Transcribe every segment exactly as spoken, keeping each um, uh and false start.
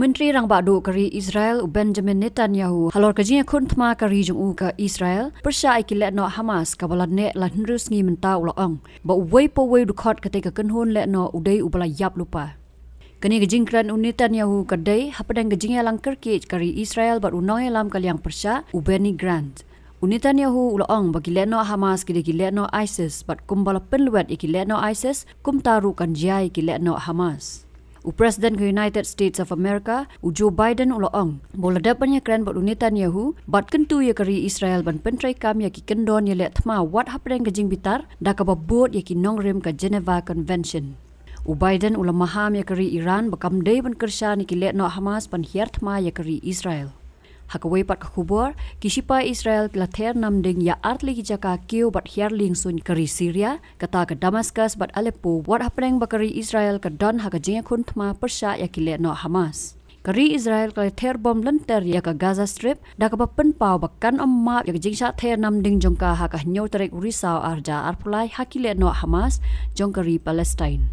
Myntri Rangbah Duh ka ri Israel u Benjamin Netanyahu halor ka jingïakhun thma ka ri jong u ka Israel pyrshah ïa ki lehnoh Hamas kaba la neh la hynriew sngi mynta u la ong ba uwei pa uwei u dkhot katei ka kynhun lehnoh u dei uba la ïap lypa. Kane ka jingkren u Netanyahu ka dei hapdeng ka jingïalang kyrkieh ka ri Israel bad u nongïalam ka liang pyrshah u Benny Gantz. U Netanyahu u la ong ba ki lehnoh Hamas ki dei ki lehnoh ISIS bad kumba la pynlwet ïa ki lehnoh ISIS kumta ruh kan jia ïa ki lehnoh Hamas. U President ka United States of America u Joe Biden u la ong ba u la dep ban ïakren bad u Netanyahu bad kyntu ïa ka ri Israel ban pyntreikam ïa ki kyndon ïaleh thma wat hapdeng ka jingbitar da kaba bud ïa ki nongrim ka Geneva Convention. U Biden u la maham ïa ka ri Iran ba kam dei ban kyrshan ïa ki lehnoh Hamas ban hiar thma ïa ka ri Israel. Ha kawei pat ka khubor, ki shipai Israel ki la ther namding ïa artylli ki jaka kiew bad hiar liengsuiñ ka ri Syria, kata ka Damascus bad Aleppo, wat hapdeng ba ka ri Israel ka don ha ka jingïakhun thma pyrshah ïa ki lehnoh Hamas. Ka ri Israel ka la ther bom lynter ïa ka Gaza Strip da kaba pynpaw ba kan ym map ïa ka jingshah ther namding jong ka ha ka hynñiew tarik u Risaw ar hajar arphew lai ha ki lehnoh Hamas jong ka ri Palestine.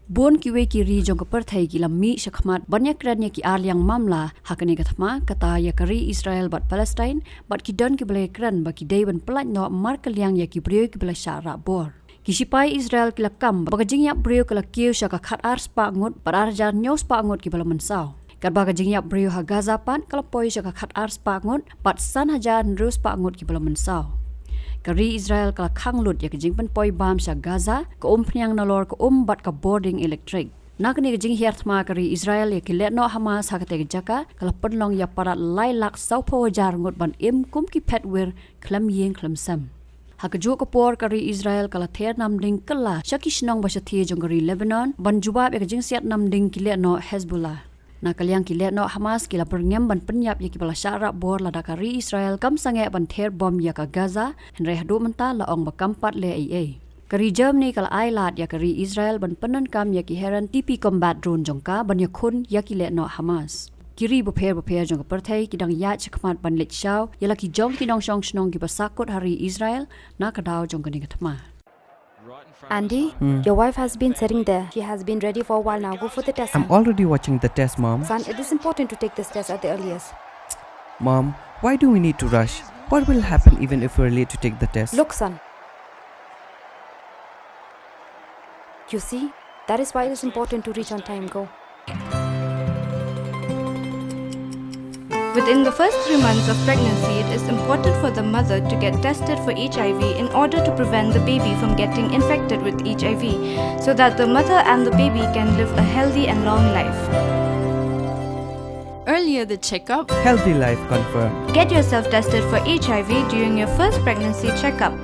Bun kiwei ki ri jong ka pyrthei ki la mih shakhmat ban ïakren ïa ki arliang mamla ha kane ka thma, kata ïa ka ri Israel bad Palestine, bad ki don kiba la ïakren ba ki dei ban pyllait noh markylliang ïa ki briew kiba la shah rah bor. Ki shipai Israel ki la kam ba ka jingïap briew ka la kiew sha ka khatar spah ngut bad ar hajar hynñiew spah ngut kiba la mynsaw. Katba ka jingïap briew ha Gaza pat ka la poi sha ka khatar spah ngut bad san hajar hynriew spah ngut kiba la mynsaw. Ka ri Israel ka la khang lut ïa ka jingpynpoi bam sha Gaza, ka umphniang nalor ka um bad ka bording elektrik. Na kane ka jinghiar thma ka ri Israel ïa ki lehnoh Hamas ha katei ka jaka ka la pynlong ïa palat lai lak sawphew hajar ngut ban im kum ki phet wir khlem ïing khlem sem. Ha kajuh ka por ka ri Israel ka la ther namding kylla sha ki shnong ba shathie jong ka ri Lebanon ban jubab ïa ka jingsiat namding ki lehnoh Hezbollah. Na ka liang ki lehnoh Hamas ki la byrngem ban pynïap ïa kiba la shah rah bor lada ka ri Israel kam sangeh ban ther bom ïa ka Gaza, hynrei haduh mynta la ong ba kam pat leh ei ei. Ka ri Germany ka la ai lad ïa ka ri Israel ban pyndonkam ïa ki Heron T P combat drone jong ka ban ïakhun ïa ki lehnoh Hamas. Ki ri bapher bapher jong ka pyrthei ki dang ïaid shakhmat ban leit shaw ïa la ki jong ki nongshong shnong kiba sahkut ha ri Israel na ka daw jong kane ka thma. Andy, your wife has been sitting there. She has been ready for a while now. Go for the test, I'm son. Already watching the test, Mom. Son, it is important to take this test at the earliest. Mom, why do we need to rush? What will happen even if we're late to take the test? Look, son. You see, that is why it is important to reach on time. Go. Within the first three months of pregnancy, it is important for the mother to get tested for H I V in order to prevent the baby from getting infected with H I V, so that the mother and the baby can live a healthy and long life. Earlier the checkup, Healthy life confirmed. Get yourself tested for H I V during your first pregnancy checkup.